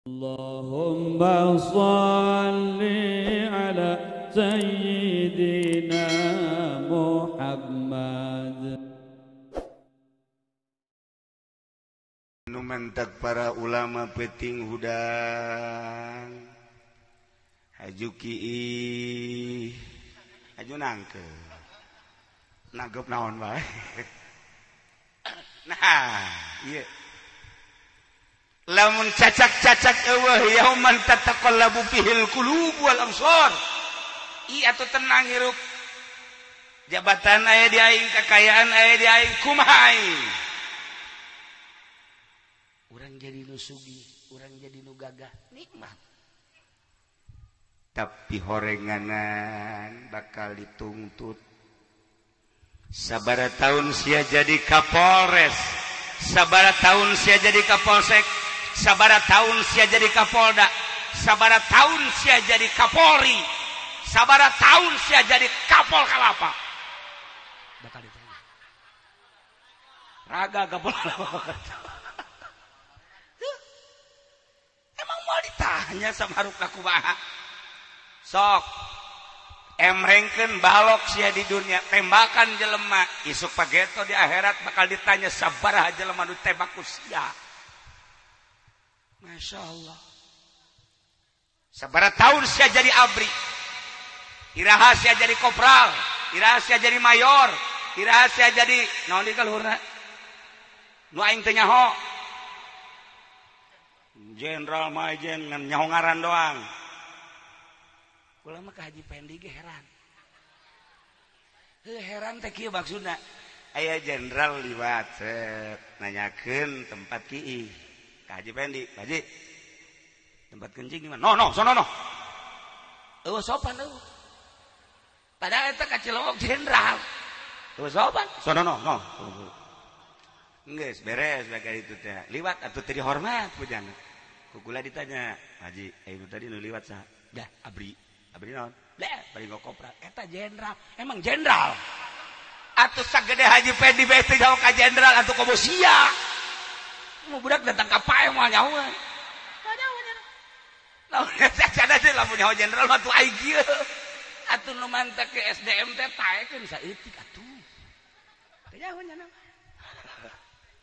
Allahumma shalli ala sayyidina Muhammad. Nu mentak para ulama peting hudang haju kiih haju nangke nangkep naon bae. Nah ieu lamun cacak-cacak eueuh yauman tataqallabu fihil qulub wal absar. Ieu atuh tenang hirup, jabatan aya di aing, kekayaan aya di aing, kumaha aing urang jadi nu sugih, urang jadi nu gagah, nikmat. Tapi horenganan bakal dituntut. Sabara tahun sia jadi Kapolres, sabara tahun sia jadi Kapolsek, sabara tahun sia jadi Kapolda, sabara tahun sia jadi Kapolri, sabara tahun sia jadi Kapol Kalapa. Bakal ditanya. Raga Kapol Kalapa. Emang mau ditanya sama harupna kumaha? Sok emrengkeun balok sia di dunia, tembakan jelema, isuk pageto di akhirat bakal ditanya sabaraha jelema nu tembak ku sia. Masya Allah. Sabaraha tahun sia jadi abri, iraha sia jadi kopral, iraha sia jadi mayor, iraha sia jadi naon di kaluhurna nu aing teu nyaho, jenderal majen ngan nyaho ngaran doang. Kula mah ka Haji Pendi ge heran. Heuh heran teh kieu maksudna. Aya jenderal liwat set nanyakeun tempat kiih. Ka Haji Pendi, "Haji, tempat kencing di mana?" "No, no, sono no." Eueuh sopan eueuh. Padahal eta ka Cilowok jenderal. Eueuh sopan, sono no, no. Geus beres bae ka ditu teh. Liwat atuh teu dihormat pujana. Ku kula ditanya, "Haji, anu tadi nu liwat saha?" "Dah, abri." Abri naon? Dah, bari ngokopra. Eta jenderal. Emang jenderal. Atuh sagede Haji Pendi bae teu jauh ka jenderal atuh komo sia. Mau budak datang ka pae moal nyahoan. Nyahoan. Lamun eta cada teh lamun nyaho jenderal mah atuh aing kieu. Atuh nu mantak ke SDM teh taekeun saeutik atuh. Teu nyaho nya mah.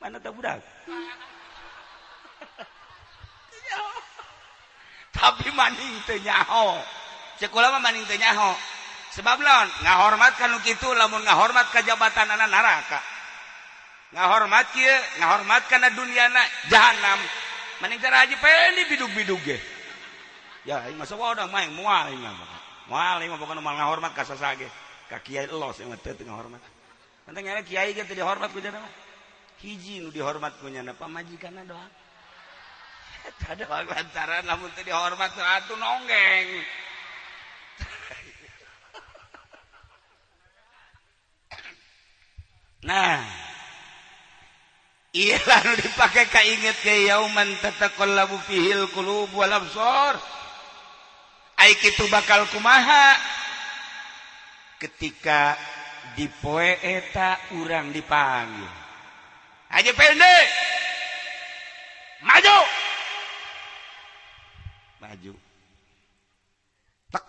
Mana tah budak? Teu nyaho. Tapi maning teu nyaho. Sekolah mah maning teu nyaho. Sebab laon ngahormat ka nu kitu, lamun ngahormat ka jabatanana neraka. Ngahormat kieu, ngahormat kana duniana jahanam. Maning teh Haji Pendi bidug-bidug ge. Ya aing mah sawadah mah moal aing mah. Moal aing mah pokona moal ngahormat ka saha ge. Ka kiai los aing mah teu ngahormat. Penting nya kiai ge teu dihormat ku jana mah. Hiji nu dihormat ku nyana pamajikanna doang. Eta doang lantaran lamun teu dihormat atuh nonggeng. Nah, iyalah nu dipake kainget ke yauman tataqallabu fihil qulub wal absar. Ai kitu bakal kumaha ketika di poe eta urang dipanggil. Haji Pendi, maju. Maju. Tek.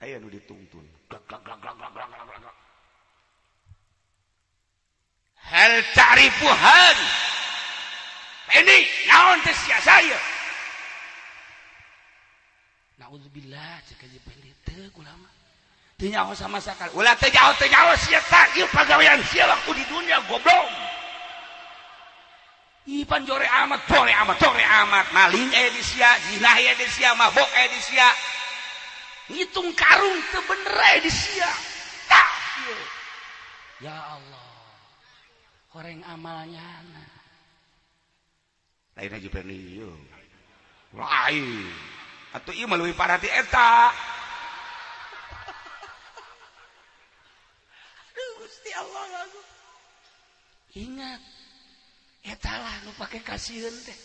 Aya nu ditungtun. Glak glak glak glak glak glak glak. Hal ta'rifu hal ini naon teh sia saya. Nauzubillah cek Haji Pendi teu kulama. Teu nyaho sama sakali. Ulah teu nyaho sia tah ieu pagawean sia waktu di dunia goblok. Ih pan jore amat, jore amat, jore amat. Maling aya di sia, zina aya di sia, mabok aya di sia. Ngitung karung teu bener aya di sia. Tah ieu. Ya Allah. Horeng amalnya lain Haji Pendi ieu lain atuh ieu mah leuwih parah ti eta. Aduh Gusti Allah aku. Ingat eta lah nu pake kasieun teh.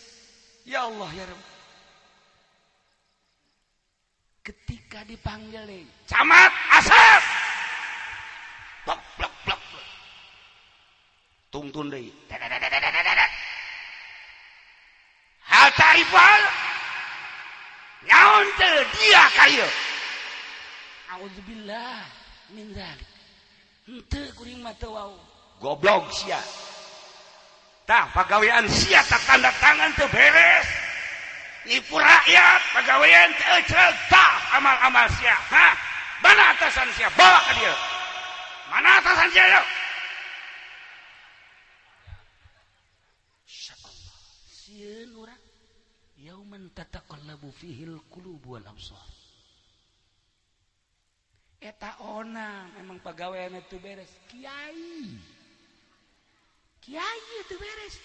Ya Allah ya Rabb. Ketika dipanggil deui camat Asep. Blok blok blok. Tungtun deui. Hal ta'rifal nyaon teu dia ka ieu. Auzubillah min zalik. Henteu kuring mah teu wau. Goblok sia. Tah pagawean sia tak tanda tangan teu beres. Nipu rakyat pagawean teu eceuk tah amal-amal sia. Hah? Mana atasan sia? Bawa ka dieu. Mana atasan sia yuk? Insyaallah. Sieun urang. Yauman tataqallabu fihil qulubu wal absar. Eta onang emang pagawean itu beres. Kiai. Kiai itu beres.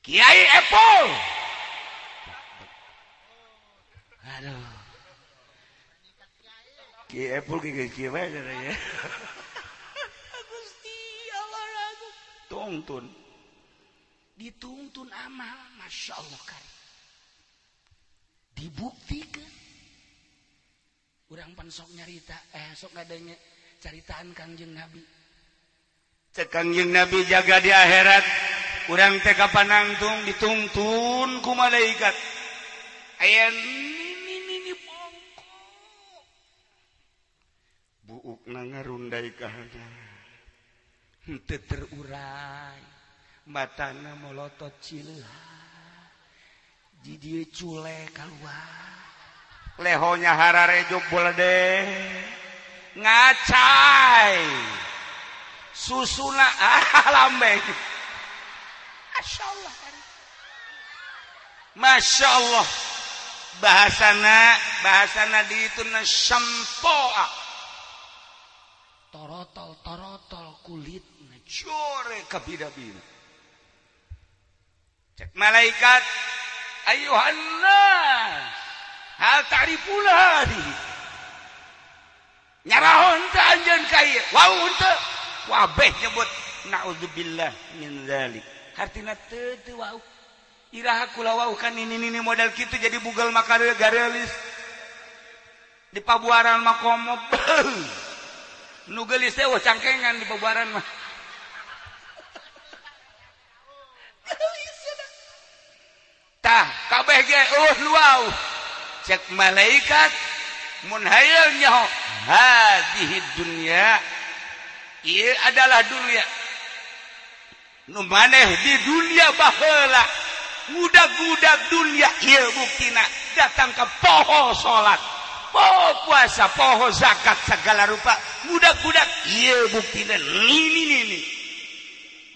Kiai Apple. Aduh. Kiai Apple kiai kiai bae ya. Gusti Allah aku. Tungtun. Dituntun amal, Masya Allah kari. Dibuktikan. Urang pan sok nyarita, sok ngadenge caritaan Kangjeng Nabi. Cek Kangjeng Nabi jaga di akhirat, urang teh kapanangtung dituntun ku malaikat. Aya nini bongko. Buukna ngarundai ka handap. Henteu terurai. Matana molotot cileuha. Di dieu cule kaluar. Lehonya hararejo bolede ngacai susuna lambeng. Masya Allah, Masya Allah. Bahasana di itu na sampoa torotol torotol kulit core kabida-bida. Cek malaikat, ayuhan nas hal ta'rifuna hadhihi nyarahon teh anjeun ka ieu wau teu wabeh nyebut naudzubillah min zalik hartina teu teu wau iraha kula wau kan ini model kitu jadi bugal maka garelis di pabuaran mah komo nu geulis teh cangkengan di pabuaran mah geulis tah kabeh ge luau. Cek malaikat mun hayang nyaho hadhihi dunya, ieu adalah dunia nu maneh di dunia baheula ngudag-ngudag dunia ieu buktina datang ka poho salat, poho puasa, poho zakat segala rupa ngudag-ngudag ieu buktina nini nini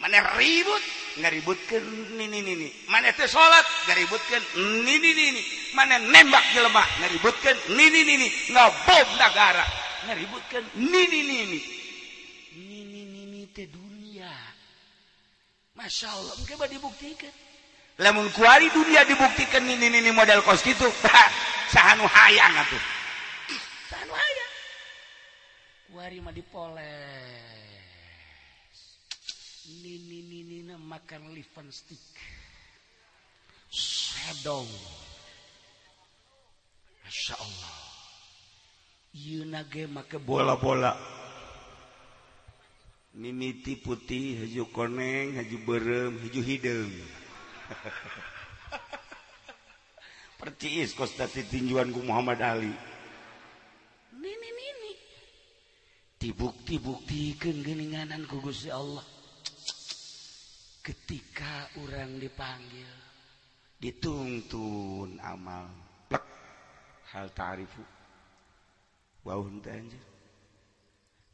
maneh ribut ngaributkeun nini nini maneh teh salat ngaributkeun nini nini maneh nembak jelema ngaributkeun nini nini ngabom nagara ngaributkeun nini nini nini nini teh dunia. Masya Allah engke mah dibuktikeun lamun kuari dunia dibuktikan nini nini model kos kitu saha nu hayang atuh saha nu hayang kuari mah dipoles nini nini makan lipstick shadow. Masya Allah ieu nage make bola-bola mimiti putih haju koneng haju berem haju hideung perciis kos tadi tinjuan ku Muhammad Ali nini nini dibukti-buktikeun geuninganan ku Gusti Allah. Ketika orang dipanggil dituntun amal plek hal ta'rifu wau henteu anjeun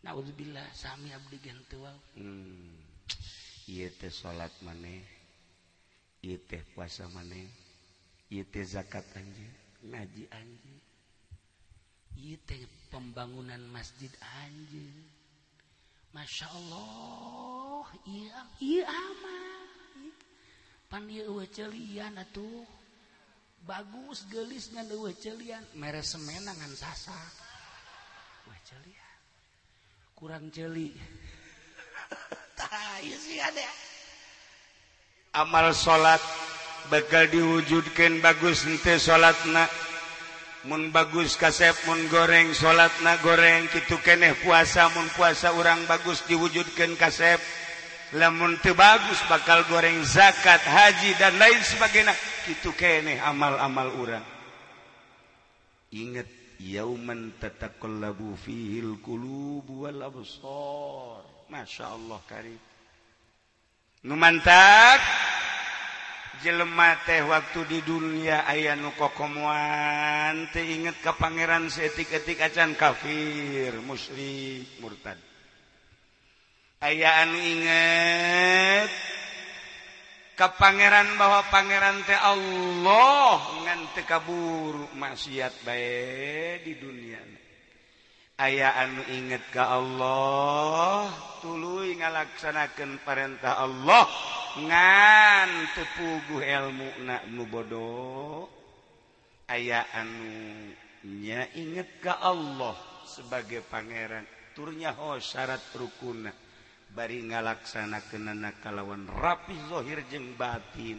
naudzubillah sami abdi ge henteu wau. Ieu teh salat maneh, ieu teh puasa maneh, ieu teh zakat anjeun, ngaji anjeun, ieu teh pembangunan masjid anjeun. Masya Allah, iya amal. Pan ieu eueuh ceulian atuh. Bagus geulis ngan eueuh ceulian, mere semena ngan sasak. Eueuh ceulian. Kurang ceuli. Tah ieu sih ada. Amal salat bakal diwujudkeun bagus henteu salatna. Mun bagus kasep mun goreng salatna goreng kitu keneh puasa mun puasa urang bagus diwujudkeun kasep lamun teu bagus bakal goreng zakat haji dan lain sebagainya. kitu keneh amal-amal urang. Ingat yauman tataqallabu fihil qulubu wal absar. Masya Allah karim. Nu mantak jelema teh waktu di dunia aya nu kokomoan teh inget ka pangeran seetik-etik acan kafir, musyrik, murtad. Aya anu inget ka pangeran bahwa pangeran teh Allah ngan teu kaburu maksiat bae di dunia. Aya anu inget ka Allah tuluy ngalaksanakeun parentah Allah ngan teu puguh elmuna nu bodoh. Aya anu nya inget ka Allah sebagai pangeran tur nyaho syarat rukunna bari ngalaksanakeunana kalawan rapi zahir jeung batin.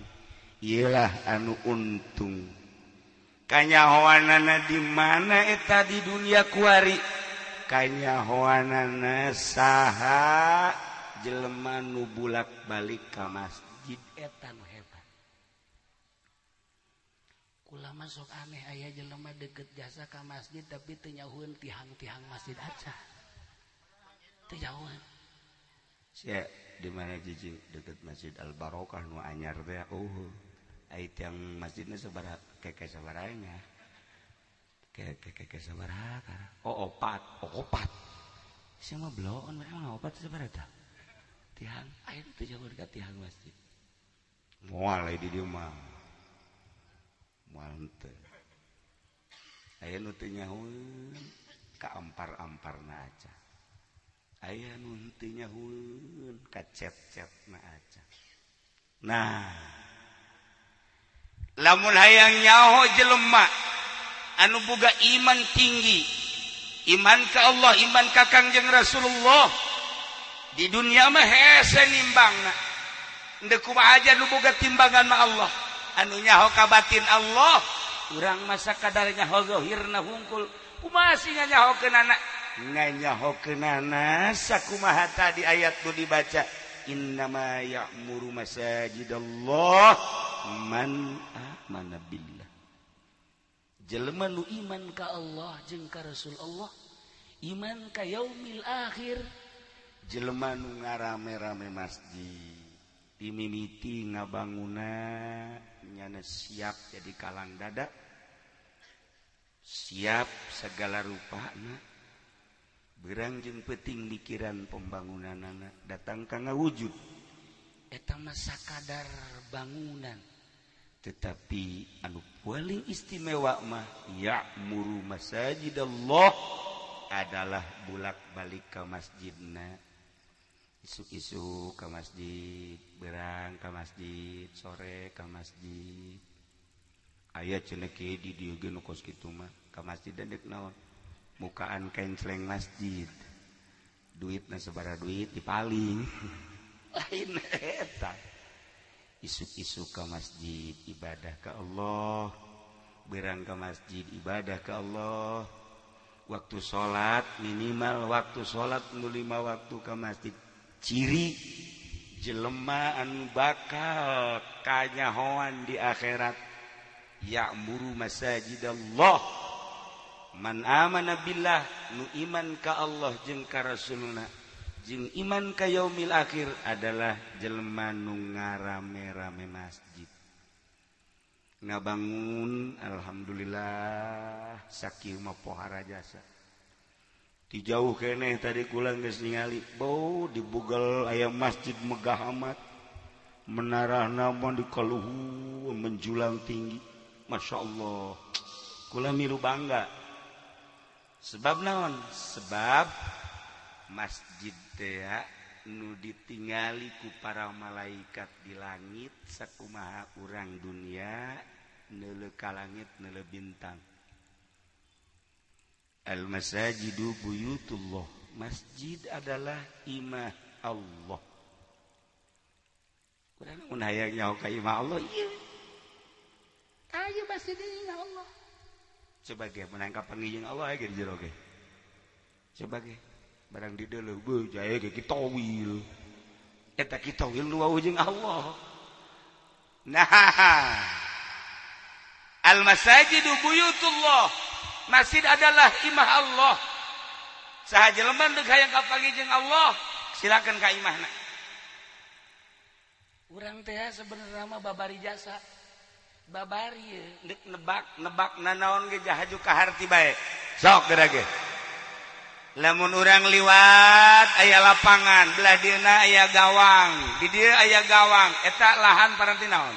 Ieulah anu untung. Kanyahoanana di mana eta di dunia kuari? Kanyahoanana saha jelema nu bulak-balik ka masjid eta nu hebat. Kula mah sok aneh aya jelema deket jasa ka masjid tapi teu nyahueun tihang-tihang masjid aja. Teu nyahueun. Sia di mana jijing deket Masjid Al Barokah nu anyar teh oh ai tiang masjidna sabaraha keke sabaraha nya. Keke sabaraha oh opat opat. Sia mah bloon emang opat sabaraha tah? Tiang aya teu jauh ka tiang masjid. Moal di dieu mah. Moal teu. Aya nu teu nyahueun ka ampar-amparna aja. Aya nu teu nyahueun ka cet-cetna aja. Nah, lamun hayang nyaho jelema anu boga iman tinggi, iman ka Allah, iman ka Kangjeng Rasulullah, di dunia mah hese nimbangna. Endek kumaha aja nu boga timbangan mah Allah, anu nyaho ka batin Allah, urang masa kadar nyaho zahirna hungkul, kumaha sih nyahokeunana? Nganyahokeunana sakumaha tadi ayat nu dibaca, innama ya'muru masajidallah man amana billah. Jelema nu iman ka Allah jeung ka Rasul Allah, iman ka yaumil akhir, jelema nu ngarame-rame masjid dimimiti ngabanguna nyana siap jadi kalang dada, siap segala rupana, berang jeung peuting mikiran pembangunanana datang ka ngawujud eta mah sakadar bangunan. Tetapi anu paling istimewa mah ya'muru masajidallah adalah bulak-balik ke masjidna. Isuk-isuk ke masjid, berang ke masjid, sore ke masjid. Aya cenah kieu di dieu ge nu kos kitu mah ka masjid dek naon? Mukaan kencleng masjid. Duitna sabaraha duit dipaling. Lain eta. Isuk-isuk ke masjid ibadah ke Allah, berang ke masjid ibadah ke Allah. Waktu salat minimal waktu salat nu 5 waktu ke masjid. Ciri jelema anu bakal kanyahoan di akhirat, ya'muru masajidallah man amana billah, nu iman ka Allah jeung ka Rasulna jeung iman ka yaumil akhir adalah jelema nu ngarame-rame masjid. Ngabangun alhamdulillah sakieu mah pohara jasa. Ti jauh keneh tadi kula geus ningali bau dibugel aya masjid megah amat, menarana mah di kaluhur menjulang tinggi. Masya Allah, kula milu bangga. Sebab naon? Sebab masjid teh nu ditingali ku para malaikat di langit sakumaha urang dunia neuleuh ka langit neuleuh bintang. Al masajidu buyutullah. Masjid adalah imah Allah. Kurang mun hayang nyaho ka imah Allah ieu. Ayo masjid imah Allah. Coba ge menang ka panggih Allah ge di jero ge. Coba ge barang di deuleuh beuh jae ge kitawil. Eta kitawil nu wau jeung Allah. Nah, Al masajidu buyutullah. Masjid adalah imah Allah. Saha jelema deuk hayang kapanggih jeung Allah, silakan ka imahna. Urang teh sebenarnya mah babari jasa. Babari deuk nebak nanaon ge jahaju ka harti bae. Sok geura ge. Lamun urang liwat aya lapangan, belah dieuna aya gawang, di dieu aya gawang, eta lahan paranti naon?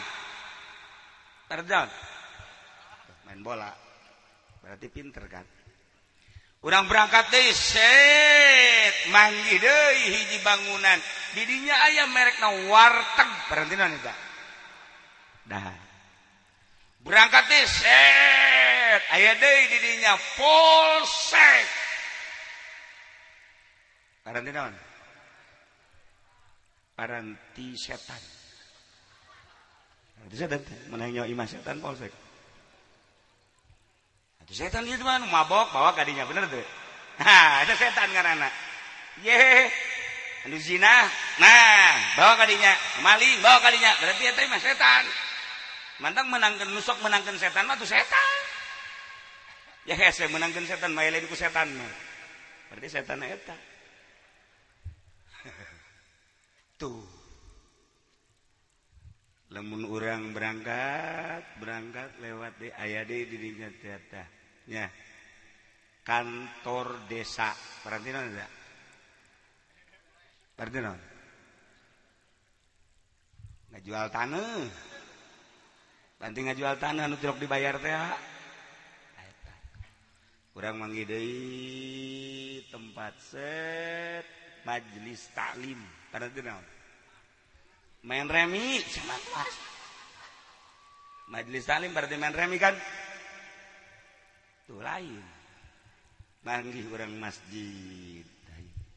Paranti main bola. Berarti pinter kan? Urang berangkat deui set, manggih deui hiji bangunan. Di dinya aya merekna warteg, paranti naon eta? Dah. Berangkat deui set, aya deui di dinya polsek. Paranti naon? Paranti setan. Paranti setan teh menang nyawa imah setan polsek. Atuh setan ieu mah mabok bawa ka dinya bener teu? Nah, eta setan ngaranna. Ye, anu zina, nah bawa ka dinya, maling bawa ka dinya, berarti eta imah setan. Mantang menangkeun nusok menangkeun setan mah tuh setan. Ya hese menangkeun setan mah lain ku setan mah. Berarti setan eta. Tuh. Lamun urang berangkat lewat di aya deui di dinya teh eta. Nya. Kantor desa. Paranti naon eta? Paranti naon? Ngajual taneuh. Paranti ngajual taneuh anu tilok dibayar teh. Eta. Urang manggih deui tempat set majelis taklim. Paranti naon? Main remi sama kelas. Majelis taklim berarti main remi kan? Tuh lain. Manggih orang masjid.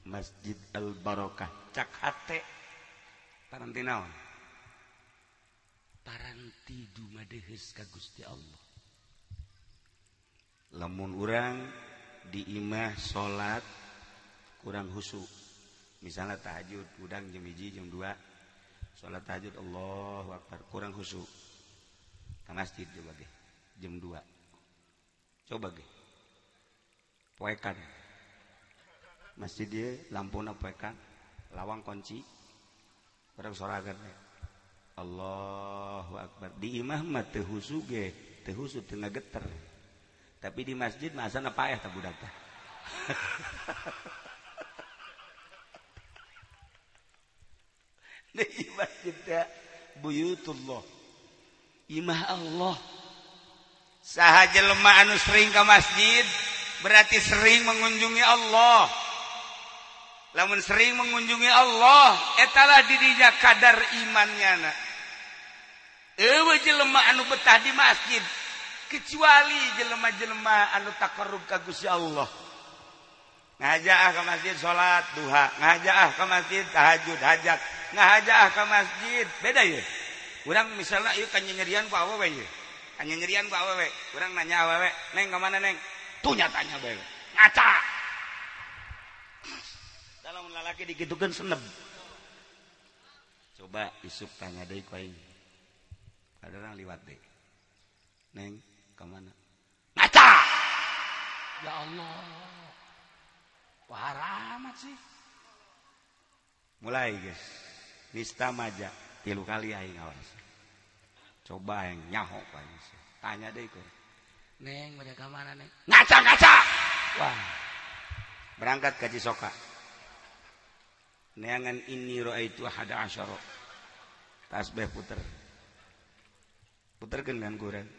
Masjid Al Barokah cak hate. Paranti naon? Paranti dumadeheus ka Gusti Allah. Lamun urang di imah salat kurang khusyuk. Misalnya tahajud udang jam 1 jam 2 salat tahajud Allahu Akbar kurang khusyuk. Ka masjid coba ge jam 2. Coba ge. Poekan. Masjid dia lampuna poekan, lawang kunci. Urang sorangan we. Allahu Akbar. Di imah mah teu khusyuk ge, teu khusyuk teu ngageter. Tapi di masjid mah asana paeh tah budak teh. Di masjid teh buyutullah. Imah Allah. Saha jelema anu sering ka masjid berarti sering mengunjungi Allah. Lamun sering mengunjungi Allah, etalah didinya kadar imannya na. Eueuh jelema anu betah di masjid kecuali jelema-jelema anu takarrub ka Gusti Allah. Ngajaah ke masjid salat duha, ngajaah ke masjid tahajud hajat, ngajaah ke masjid beda ye. Urang misalnya ieu kan nyerian ku awewe ye. Kan nyerian ku awewe, urang nanya awewe, "Neng ka mana neng?" Tuh nyatanya bae. Ngaca. Dalam lalaki dikitukeun seneb. Coba isuk tanya deui ku aing. Ada orang liwat deui. Neng, ka mana? Ngaca. Ya Allah. Wah, amat sih. Mulai guys. Nista maja 3 kali aing awas. Coba aing nyaho aing. Tanya deui ku. Neng, pada ka mana neng? Ngaca, ngaca. Wah. Berangkat ke Cisoka. Neangan ini ra'aitu ahada asyara. Tasbih puter. Puterkeun kan ku urang.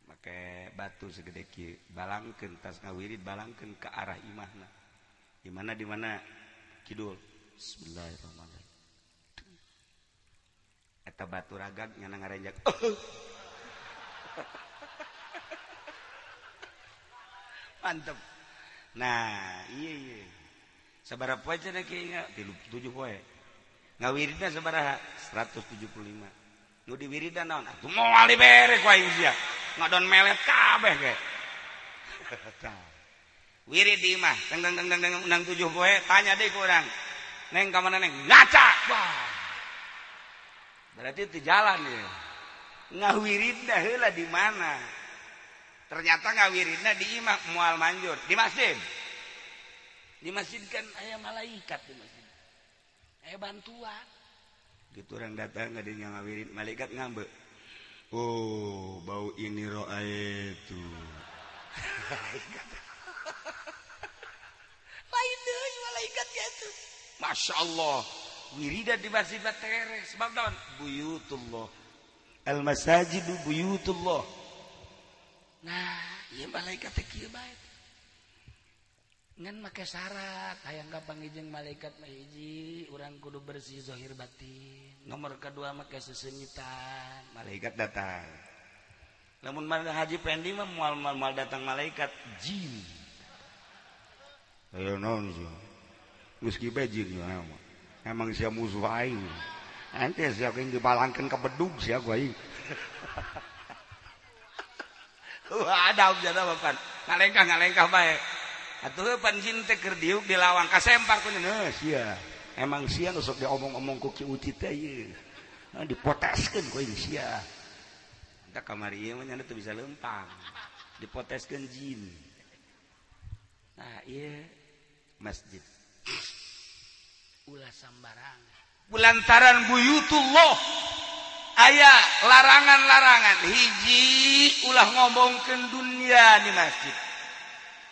Make batu segede kieu, balangkeun tas ngawirid balangkeun ke arah imahna. Di mana di mana kidul. Bismillahirrahmanirrahim. Eta batu ragag nyana ngarenjak. Mantep. Nah, iya iya. Sabaraha poe cenah kieu ingat? 37 poe. Ngawiridna sabaraha? 175. Nu diwiridan naon? Atuh moal dibere ku aing sia. Ngadon melet kabeh ge. Wirid di imah, teng teng teng teng unang 7 poe, tanya deui ku urang. Neng ka mana neng? Ngaca. Wah. Berarti itu jalan ya. Ngawiridna heula di mana? Ternyata ngawiridna di imah moal manjur, di masjid. Di masjid kan aya malaikat di masjid. Aya bantuan. Gitu orang datang ka dinya ngawirid, malaikat ngambek. Oh, bau ini roa itu. Malaikat. Lain deui malaikat kitu. Masya Allah. Wirida di masjid teres. Sebab naon? Buyutullah. Al masajidu buyutullah. Nah, ieu malaikat teh kieu bae. Ngan make syarat hayang kapanggih jeung malaikat mah hiji, urang kudu bersih zahir batin. Nomor kedua make sesenyitan, malaikat datang. Lamun Haji Pendi mah moal datang malaikat, jin. Ayo naon sih? Geus kieu bae jin mah. Emang sia musuh aing. Ente sia jeung dibalangkeun ka bedug sia ku aing. Wah, ada jana bapan. Ngalengkah bae. Atuh pan jin teh keur diuk di lawang kasempar ku nya sia. Emang sia nu sok diomong-omong ku Ki Uci teh ieu. Dipoteskeun ku aing sia. Entah kamari ieu mah nya teu bisa leumpang. Dipoteskeun jin. Nah, ieu masjid. Ulah sambarang. Lantaran buyutullah aya larangan-larangan. Hiji ulah ngomongkeun dunia di masjid.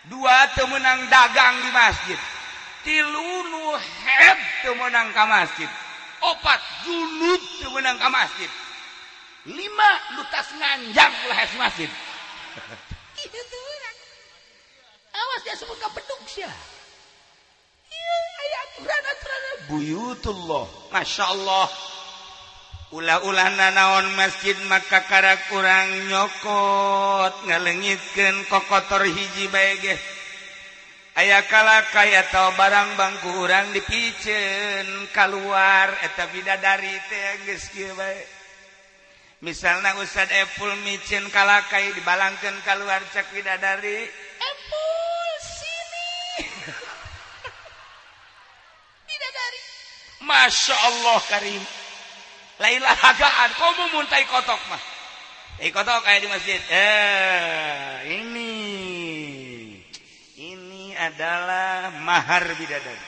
Dua teu meunang dagang di masjid. Tilu nu haid teu meunang ka masjid. Opat junub teu meunang ka masjid. Lima nu tas nganjang ulah es masjid. Kitu urang. Awas dia sebut ka bedug sia. Ieu aya aturan-aturan buyutullah. Masya Allah. Ulah-ulah nanaon masjid maka karak urang nyokot ngalengitkeun kokotor hiji bae ge. Aya kalakai atau barang bangku urang dipiceun kaluar eta bidadari teh geus kieu bae. Misalna Ustad Epul miceun kalakai dibalangkeun kaluar cak bidadari, Epul sini. Bidadari. Masya Allah karim. Lain lagaan, kamu muntai kotok mah. Kotok kayak di masjid. Ini adalah mahar bidadari.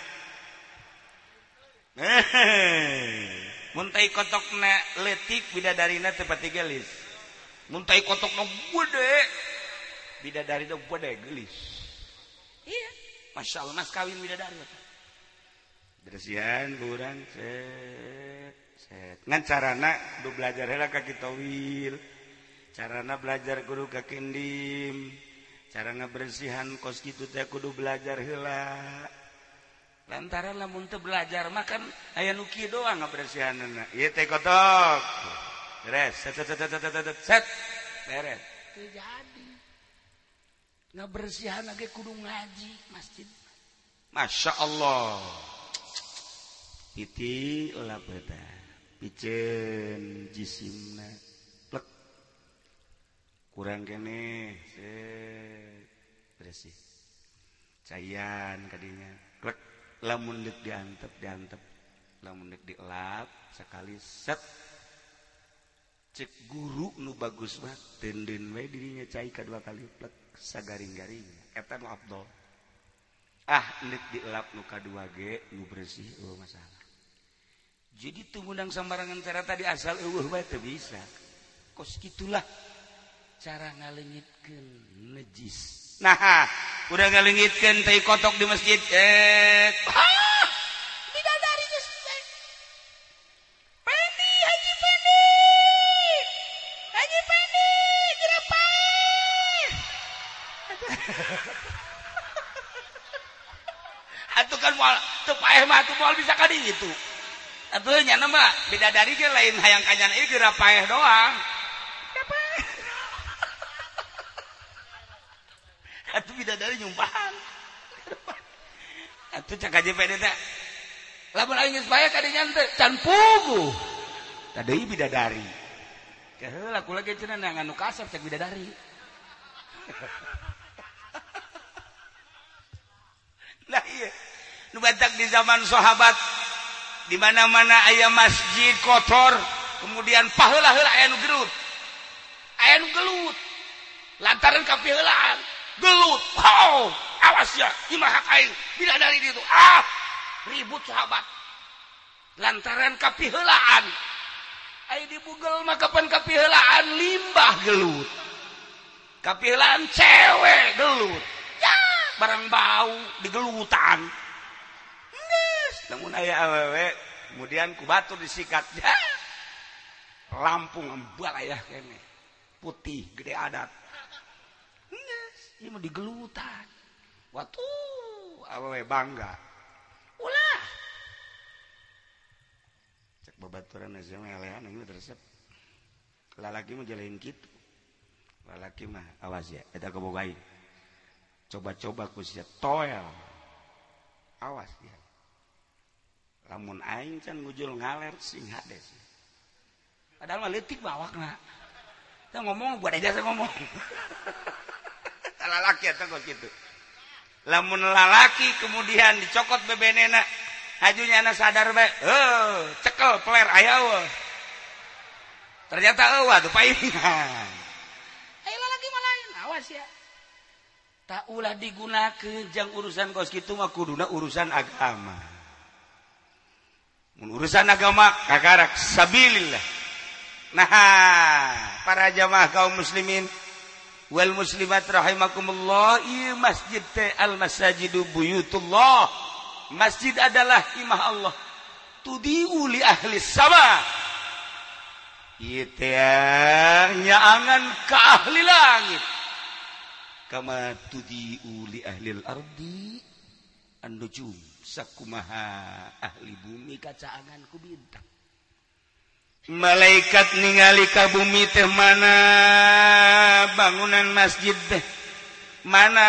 Muntai kotokna letik bidadarina teu pati gelis. Muntai kotokna gede, bidadarina gede gelis. Iya, Masya Allah mas kawin bidadari. Bersihan kurang set. Set. Ngan carana kudu belajar heula ka Kitowil. Carana belajar kudu ka Kindim. Cara ngabersihan kos kitu teh kudu belajar heula. Lantaran lamun teu belajar mah kan aya nu kieu doang ngabersihanna. Ieu teh kotok. Beres, set set set set set set. Beres. Teu jadi. Ngabersihan ge kudu ngaji masjid. Masya Allah. Titi lap eta. Piceun jisimna plek kurang kene set bersih cayan kadinya plek lamun deuk diantep diantep lamun deuk dielap sekali set cek guru nu bagus mah teunden we dirinya cai kadua kali plek sagaring-garing eta nu afdol. Ah deuk dielap nu kadua ge nu bersih eueuh masalah. Jadi teu ngundang sambarangan cara tadi asal eueuh bae teu bisa. Kos kitulah cara ngaleungitkeun najis. Nah, udah ngaleungitkeun tai kotok di masjid. Bidadari geus Pendi, Haji Pendi. Haji Pendi, geura paeh. Atuh kan moal teu paeh mah atuh moal bisa ka ditu. Atuh nya mah bidadari ge lain hayang kanyan ieu geura paeh doang. Paeh. Atuh bidadari nyumpahan. Atuh cak haji pede teh. Lamun aing geus paeh ka dinya teh can puguh. Tah deui bidadari. Heula kula ge cenah neangan nu kasep cak bidadari. Nah iya, nu batak di zaman sahabat Di mana-mana aya masjid kotor, kemudian paheula-heula aya nu gelut. Aya nu gelut. Lantaran kapiheulaan, gelut. Wow, awas ya, imah hak aing, bidadari ditu. Ah, ribut sahabat. Lantaran kapiheulaan. Aya dibugel mah kapan kapiheulaan limbah gelut. Kapiheulaan cewek gelut. Ya, barang bau digelutan. Geus, lamun aya awewe kemudian ku batur disikat. Ya. Lampung embal aya kene. Putih gede adat. Geus, ieu mah digelutan. Watu awewe bangga. Ulah. Cek babaturan sia mah elehan ieu resep. Lalaki mah jalain kitu. Lalaki mah awas ya, eta kabogain. Coba-coba ku sia toel. Awas ya. Lamun aing can ngujul ngaler sing hades. Padahal mah leutik bawakna. Teu ngomong buat aja saya ngomong. Lalaki eta kos kitu. Lamun lalaki kemudian dicokot bebenena, hajunya anak sadar bae, heuh, cekel peler aya eueuh. Ternyata eueuh atuh paingan. Ayo lalaki mah lain, awas ya. Tak ulah digunakeun jang urusan kos kitu mah kuduna urusan agama. Mun urusan agama kakarak sabilillah. Nah, para jamaah kaum muslimin wal muslimat rahimakumullah, ieu masjid teh al masajidu buyutullah. Masjid adalah imah Allah. Tudiu li ahli sama. Ieu teh nyaangan ka ahli langit. Kama tudiu li ahli ardi an-nujum, sakumaha ahli bumi kacaangan ku bintang. Malaikat ningali ka bumi teh mana bangunan masjid teh, mana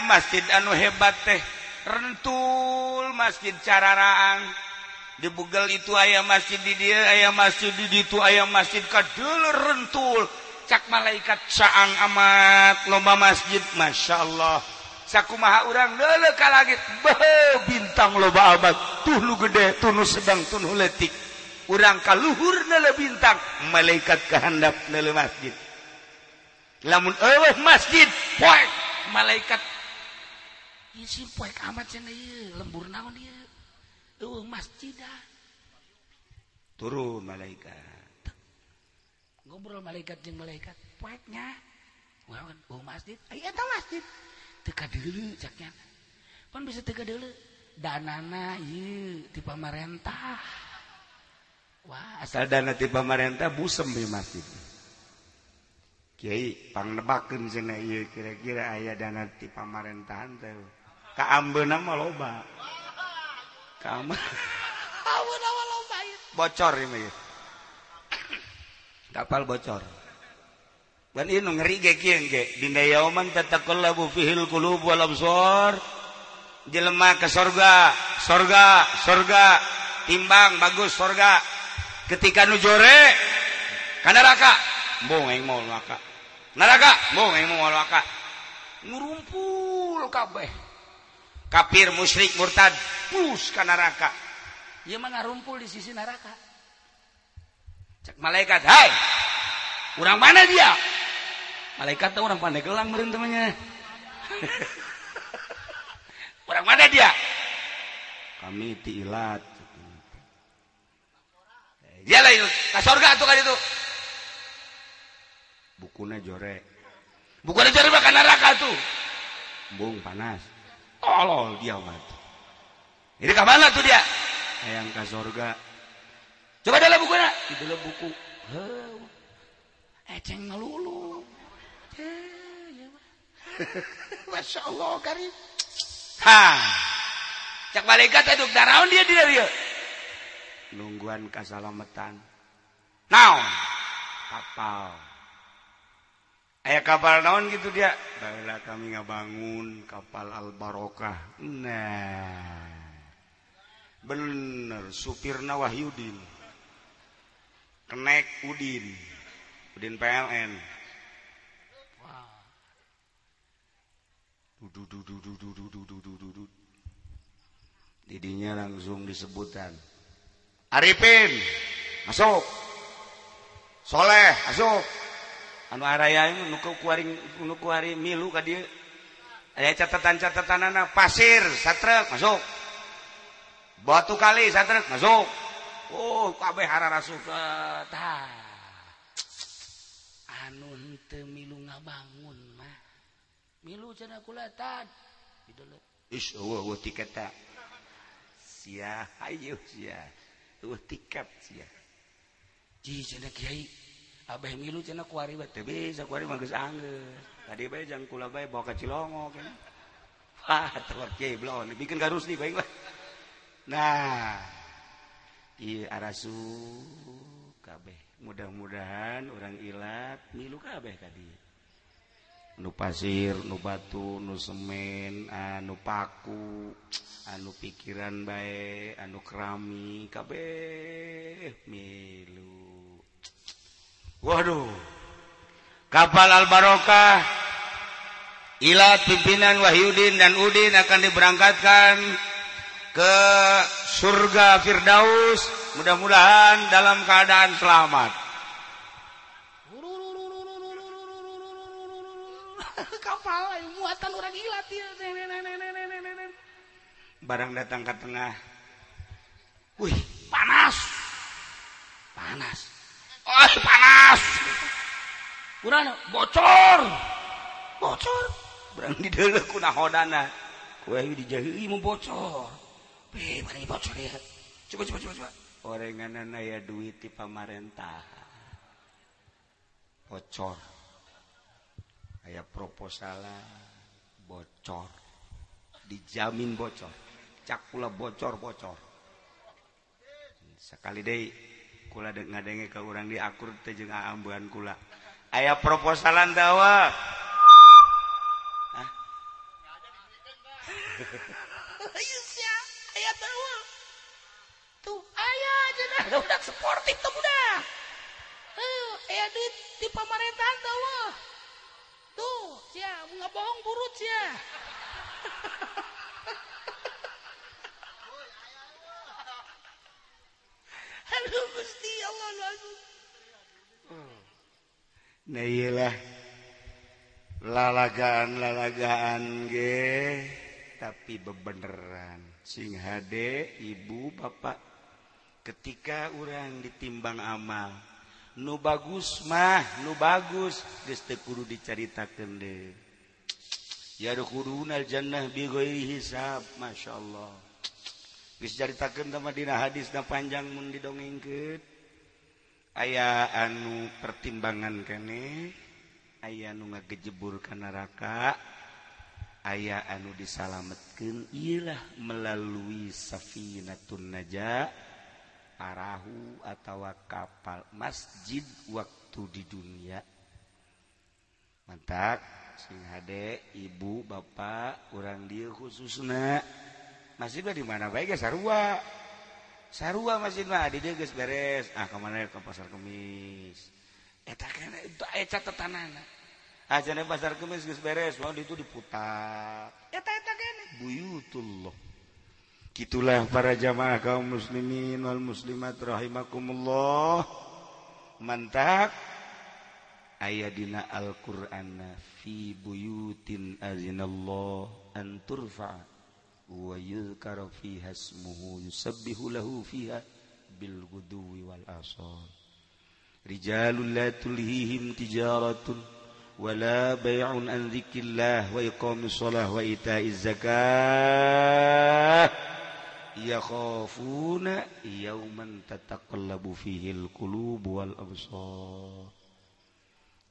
masjid anu hebat teh, rentul masjid cararaang. Di Bugel itu aya masjid, di dieu aya masjid, di ditu aya masjid, kadeuleu rentul. Cak malaikat caang amat lomba masjid, masya Allah. Sakumaha urang deuleu ka langit, beuh bintang loba amat, tuh nu gede, tuh nu sedang, tuh nu leutik. Urang ka luhur neuleuh bintang, malaikat kahandap neuleuh masjid. Lamun eueuh masjid, poek malaikat isi poek amat cenah ieu, lembur naon ieu? Eueuh masjid ah. Turun malaikat. Ngobrol malaikat jeung malaikat, poeknya. Wah, eueuh masjid, ai eta masjid. Teu kadeuleu caknya. Pan bisa teu kadeuleu, danana ieu ti pamarentah. Wah, asal dana ti pamarentah busem di masjid. Kiai pangnebakeun cenah ieu kira-kira aya dana ti pamarentahan teh. Ka ambeuna mah loba. Ka ambeuna mah loba ieu. Bocor ieu mah. Kapal bocor. Dan ieu nu ngeri ge kieu ge, dina yauman tataqallabu fihil qulub wal absar. Jelema ke sorga, sorga, sorga, timbang bagus sorga. Ketika nu jore ka neraka, embung aing mau neraka. Neraka, embung aing mau neraka. Ngurumpul kabeh. Kafir, musyrik, murtad, plus ka neraka. Ieu mah ngarumpul di sisi neraka. Cek malaikat, "Hai. Urang mana dia?" Malaikat teh urang Pandeglang meureun temannya. Urang mana dia? Kami ti ilat. Dia lain ka sorga atuh kan itu. Bukuna jore. Bukuna jore mah ka neraka tuh. Embung panas. Tolol dia mah. Ini ka mana tuh dia? Hayang ka sorga. Coba dalam bukuna. Di dalam buku. Heuh. Eceng ngelulu. Ya mah. Masya Allah karim. Ha. Cak malaikat aduk daraon dia di dieu. Nungguan kasalamatan. Naon? Kapal. Aya kapal naon gitu dia? Baheula kami ngabangun kapal Al Barokah. Nah. Bener supirna Wahyudin. Kenek Udin. Udin PLN. Wah. Du du du du du du du du du. Tidinya langsung disebutan. Arifin masuk. Soleh masuk. Anu araya nu kuari milu ka dieu. Aya catatan-catatanana pasir satrek masuk. Batu kali satrek masuk. Oh, kabeh hararasup tah. Anu henteu milu ngabangun mah. Milu cenah kula tad. Dideuleu. Ish, eueuh tiket ta. Sia, hayu sia. Eueuh tiket sia. Ji cenah kiai, abah milu cenah kuari bae teu bisa kuari mah geus anggeus. Tadi bae jang kula bae bawa ka Cilongo kan. Wah, teu kiai belon bikin ka Rusdi bae lah. Nah, ieu arasu kabeh. Mudah-mudahan urang ilat milu kabeh ka dieu. Nu pasir, nu batu, nu semen, anu paku, anu pikiran bae, anu kerami kabeh milu. Waduh. Kapal Al-Barokah ilat pimpinan Wahyudin dan Udin akan diberangkatkan ke surga Firdaus, mudah-mudahan dalam keadaan selamat. Kapal muatan orang ilat ya. Barang datang ke tengah. Wih, panas. Panas. Oh, panas. Kurang bocor. Bocor. Barang dideuleuh ku nahodana. Kueh dijahi mau bocor. Beh, mana bocor ya? Coba coba coba coba. Orenganana aya duit ti pamarentah. Bocor. Aya proposalan bocor. Dijamin bocor. Cak kula bocor-bocor. Sekali deui kula ngadenge ka urang di akur teh jeung aambean kula. Aya proposalan dawa. Hah? Ayo sia, aya dawa. Tuh aya cenah budak sportif tuh budak. Heuh, aya duit di pamerintahan dawa. Tuh, sia ngabohong burut sia. Aduh Gusti Allah. Nah iyalah lalagaan-lalagaan ge tapi bebeneran. Sing hade ibu bapak ketika urang ditimbang amal nu bagus mah nu bagus geus teu kudu dicaritakeun deui. Yadkhulunal jannah bi ghairi hisab, masyaallah. Geus caritakeun teh mah dina hadisna panjang mun didongengkeun. Aya anu pertimbangan kene, aya anu ngagejebur ka neraka, aya anu disalametkeun ieulah melalui safinatun najah, parahu atawa kapal masjid waktu di dunia. Mantak sing hade ibu bapak urang dieu khususna masjid mah di mana bae ge sarua. Sarua masjid mah di dieu geus beres. Ah ka mana ke pasar Kemis. Eta kana aya catetanana. Ah cenah pasar Kemis geus beres, wah ditu diputar. Eta eta kene buyutullah. Gitulah para jamaah kaum muslimin wal muslimat rahimakumullah. Mantak aya dina Al-Qur'an fi buyutin azinallah an turfa wa yuzkara fiha ismuhu yusabbihu lahu fiha bil ghuduwi wal asal. Rijalul la tulhihim tijaratun wala bay'un an dzikrillah wa iqamis shalah wa ita'iz zakah yakhafuna yauman tataqallabu fihi al-qulub wal absar.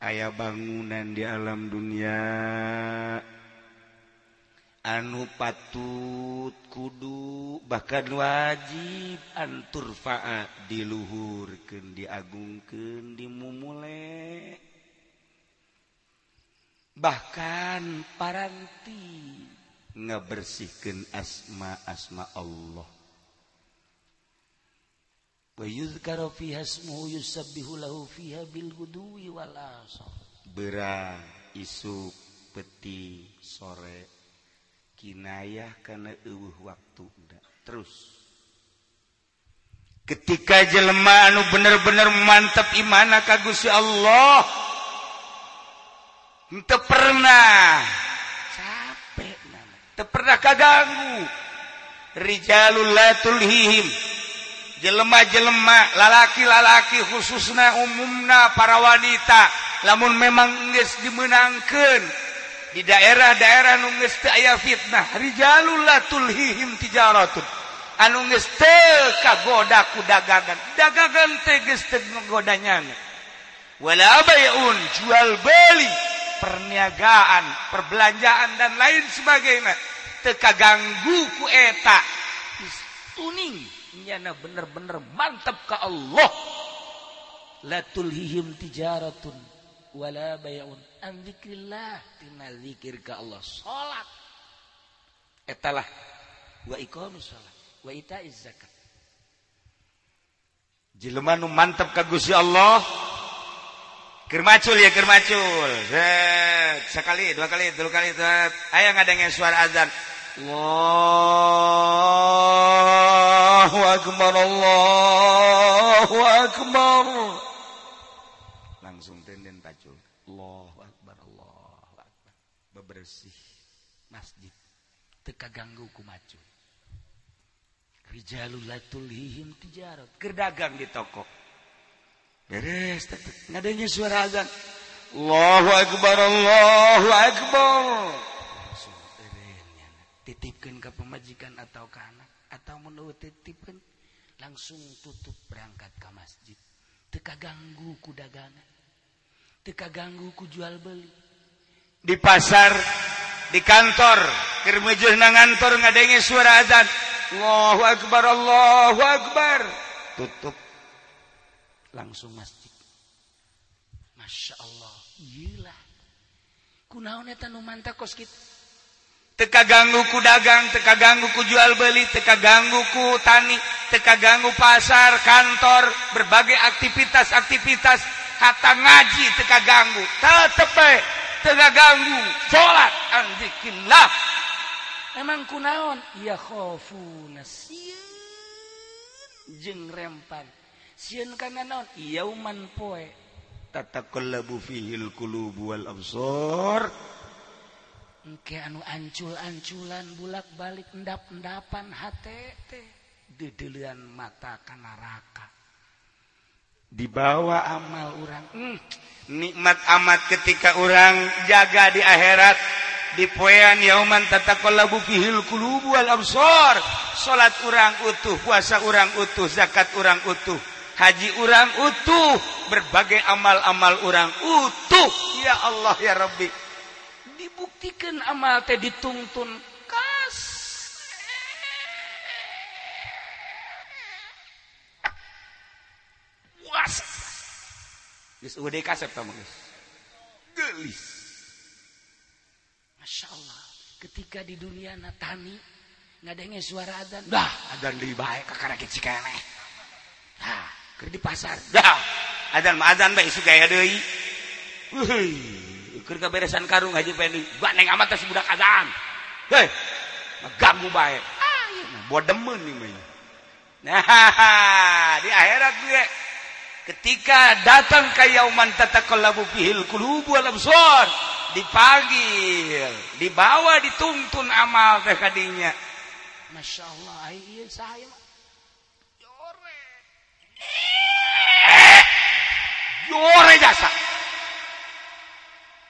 Aya bangunan di alam dunia anu patut kudu bahkan wajib anturfa'a diluhurkeun diagungkeun dimumule bahkan paranti ngabersihkeun asma-asma Allah. Wa yuzkaru fiha ismuhu yusabbihu lahu fiha bil ghuduwi wal asal. Berang isuk peti sore kinayah kana eueuh waktu da. Terus ketika jelema anu bener-bener mantep imana ka Gusti Allah, teu pernah capek, teu pernah kaganggu. Rijalul la tulhihim, jelema-jelema lalaki-lalaki khususna umumna para wanita, lamun memang geus dimeunangkeun di daerah-daerah nu geus teu aya fitnah, rijalul la tulhihim tijaratun, anu geus teu kagoda ku dagangan, dagangan teh geus teu ngagoda nyana, wala bayun, jual beli, perniagaan, perbelanjaan dan lain sebagainya teu kaganggu ku eta. Tuning nyana bener-bener mantap ka Allah. La tulhihim tijaratun wala bay'un an dzikrillah, tina zikir ka Allah, salat etalah, wa iqamis salat wa itaiz zakat. Jelema nu mantep ka Gusti Allah keur macul ya, keur macul. Set, sekali, dua kali, tilu kali, aya ngadenge suara azan. Allahu akbar, Allahu akbar. Langsung tenden pacul. Allahu akbar, Allahu akbar. Bebersih masjid teu kaganggu ku macul. Rijalul la tulhihim tijarat, keur dagang di toko. Beres, ngadenge suara azan. Allahu akbar, Allahu akbar. Langsung eureun titipkeun ka pamajikan atau ka anak atau mun titipkeun langsung tutup berangkat ka masjid. Teu kaganggu ku dagangan, teu kaganggu ku jual beli. Di pasar, di kantor, keur meujeun na ngantor ngadenge suara azan. Allahu akbar, Allahu akbar. Tutup langsung masjid. Masya Allah, iyalah. Kunaon eta nu mantap kos kitu? Teu kaganggu ku dagang, teu kaganggu ku jual beli, teu kaganggu ku tani, teu kaganggu pasar, kantor, berbagai aktivitas-aktivitas, hatta ngaji teu kaganggu. Tetep bae teu kaganggu salat an zikrillah. Emang kunaon? Ya khofuna, sieun jeung rempan. Sieun kana naon? Yauman poe tataqallabu fihil qulubu wal absar. Engke anu ancul-anculan bulak-balik endap-endapan hate teh dedeulean mata ka neraka. Dibawa amal urang. Nikmat amat ketika urang jaga di akhirat. Di poean yauman tataqallabu fihil qulubu wal absar. Salat urang utuh, puasa urang utuh, zakat urang utuh, haji urang utuh, berbagai amal-amal urang utuh. Ya Allah ya Rabbi. Dibuktikan amal teh dituntun kas. Was. Geus eueuh deui kasep tah mah geus. Geulis. Masya Allah, ketika di dunia natani ngadenge suara adzan, dah adzan deui bae kakara kieu keneh. Hah, keur di pasar, dah adzan mah adzan bae isuk gaya deui. Heuy, keur kaberesan karung Haji Pendi, baneng amat teh si budak adzan. Heuy, ganggu bae. Ah, ieu mah bodemeun ieu mah. Nah, di akhirat gue ketika datang ka yauman tataqallabu fihil qulubu wal absar, dipanggil, dibawa, dituntun amal teh kadinya. Masya Allah, ieu saya mah jore. Jore jasa.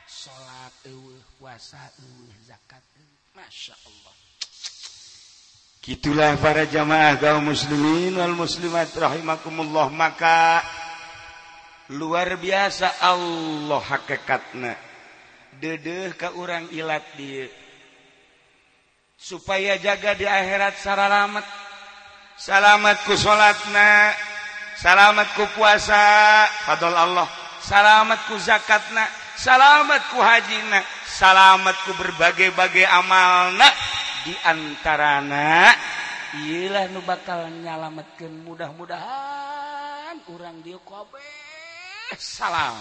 Salat eueuh, puasa eueuh, zakat eueuh. Masya Allah. Gitulah para jamaah kaum muslimin wal muslimat rahimakumullah. Maka luar biasa Allah hakikatna. Dedeh ka urang ilat dieu supaya jaga di akhirat saralamet. Salamat ku salatna, salamat ku puasa, fadl Allah, salamat ku zakatna, salamat ku hajina, salamat ku berbagai-bagai amalna. Di antarana ieulah nu bakal nyalametkeun, mudah-mudahan urang dieu kabeh salam.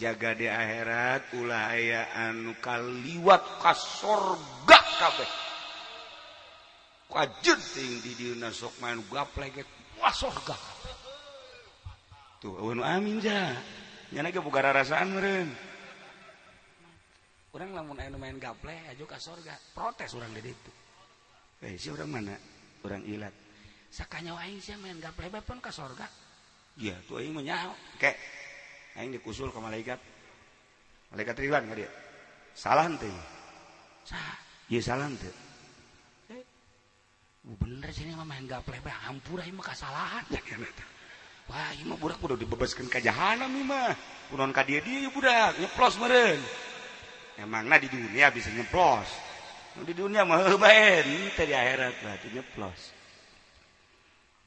Jaga di akhirat ulah aya anu kaliwat ka sorga kabeh. Kajeun ting di dieu sok main gaplek wah surga. Tuh eueun amin ja. Nya ge boga rarasaan meureun. Urang lamun aya nu main gaplek aju ka surga, protes urang di ditu. Eh si urang mana? Urang ilat. Sakanyawa aing sia main gaplek bae pun ka surga. Iya, tuh aing mah nyaho. Kek aing dikusul ke malaikat. Malaikat Ridwan ka dia. Salah henteu? Sah. Ieu salah henteu? Bener sini mah main gaplek bae hampura ieu mah kasalahan. Wah, ieu mah budak udah dibebaskeun ka jahanam ieu mah. Kunaon ka dieu dieu budak nyeplos meureun. Emangna di dunia bisa nyeplos. Di dunia mah heuh bae, teh di akhirat mah teu nyeplos.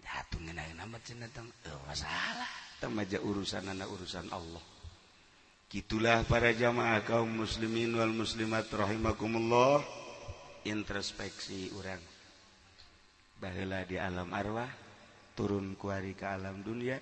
Atuh ngeunah mah cenah tong masalah. Teh mah urusanana urusan Allah. Gitulah para jamaah kaum muslimin wal muslimat rahimakumullah. Introspeksi urang. Baheula di alam arwah, turun kuari ke alam dunia.